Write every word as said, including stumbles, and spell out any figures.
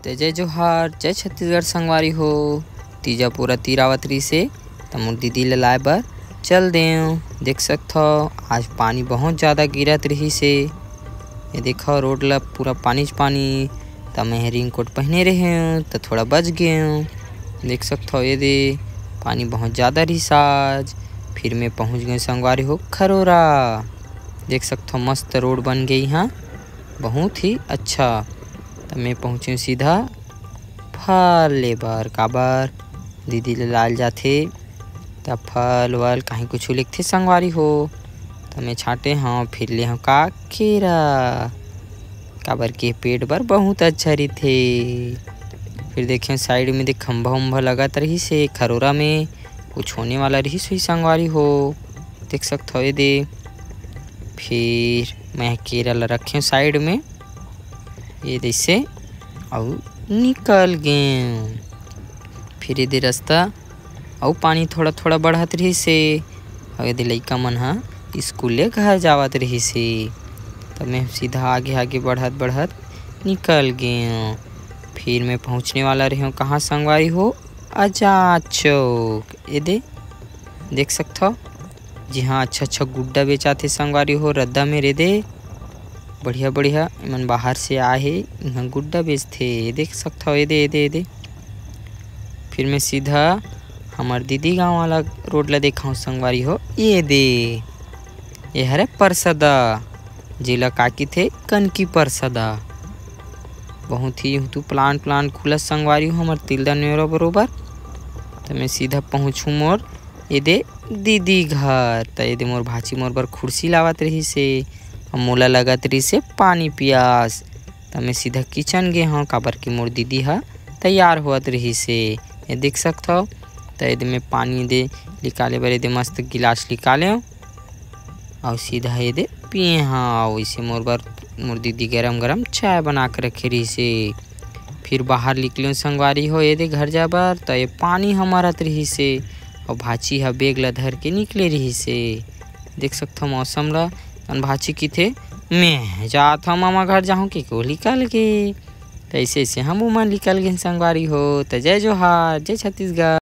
त जय जोहार, जय छत्तीसगढ़ संगवारी हो। तीजा पूरा तीर आवत रहिस हे, त मोर दीदी ल लाए बर चल देंव। देख सकथव, आज पानी बहुत ज्यादा गिरत रहिस हे। ये देखव, रोड ल पूरा पानीच पानी। त मैं रेनकोट पहिने रहेंव, त थोड़ा बच गेंव। देख सकथव, ये दे पानी बहुत ज्यादा रहिस आज। फिर मैं पहुंच गेंव संगवारी हो खरोरा। देख सकथव, मस्त रोड बन गे इहाँ, बहुत ही अच्छा। त मैं पहुंचे सीधा फल ले बर, काबर दीदी ले लाल जाथे, त फल वल कहीं कुछ लेगथे संगवारी हो। त मैं छांटे हंव, फिर ले हंव का केरा, काबर के पेट बर बहुत अच्छा रहिथे। फिर देखेंव साइड में दे खंभा उम्भा लगत रहिस हे खरोरा में, कुछ होने वाला रहिस होही संगवारी हो। देख सकथव ये दे। फिर मैं केरा ला रखेंव साइड में, ये जैसे, अउ निकल गेंव। फिर ये दे रास्ता अउ पानी थोड़ा थोड़ा बढ़त रहिस हे, अउ ये दे लइका मन ह स्कूल ले घर जावत रहिस हे। त मैं सीधा आगे आगे बढ़त बढ़त निकल गेंव। फिर मैं पहुंचने वाला रहेंव कहाँ संगवारी हो, आजाद चौक। ये दे देख सकथव, जिहाँ अच्छा अच्छा गुड्डा बेचाथे संगवारी हो, रद्दा में रे दे। बढ़िया बढ़िया एमन बाहर से आए हे, इहाँ गुड्डा बेचथे। ये देख सकथव, ये दे, ये दे, ये दे। फिर मैं सीधा हमर दीदी गांव वाला रोड ला देखाऊं संगवारी हो। ये दे, ये हरे परसदा, जेला का किथे कनकी परसदा। बहुत ही तू प्लांट प्लांट खुला संगवारी हो हमर तिल्दा नेवरा बरोबर। त मैं सीधा पहुंचू मोर ये दे दीदी घर। त ये दे मोर भाची मोर बर खुर्सी लावत रहिस हे, अउ मोला लगत रहिस हे पानी पियास। त मैं सीधा किचन गे हंव, काबर कि मोर दीदी ह तैयार होवत रहिस हे। ये देख सकथव, त ये दे मैं पानी दे निकाले बर ये दे मस्त गिलास निकालेंव, अउ सीधा ये दे पिए हंव। अउ इसे मोर बर मोर दीदी गरम गरम चाय बना के रखे रहिस हे। फिर बाहर निकलेंव संगवारी हो, ये दे घर जाए बर, त ये पानी ह मरत रहिस हे, अउ भाची ह बैग ला धर के निकले रहिस हे। देख सकथव मौसम ला, तन भाची किथे, "मैं जात हंव मामा घर जाहूं," के को निकल गे। त ऐसे ऐसे हम उमन निकल गेन संगवारी हो। त जय जोहार, जय छत्तीसगढ़।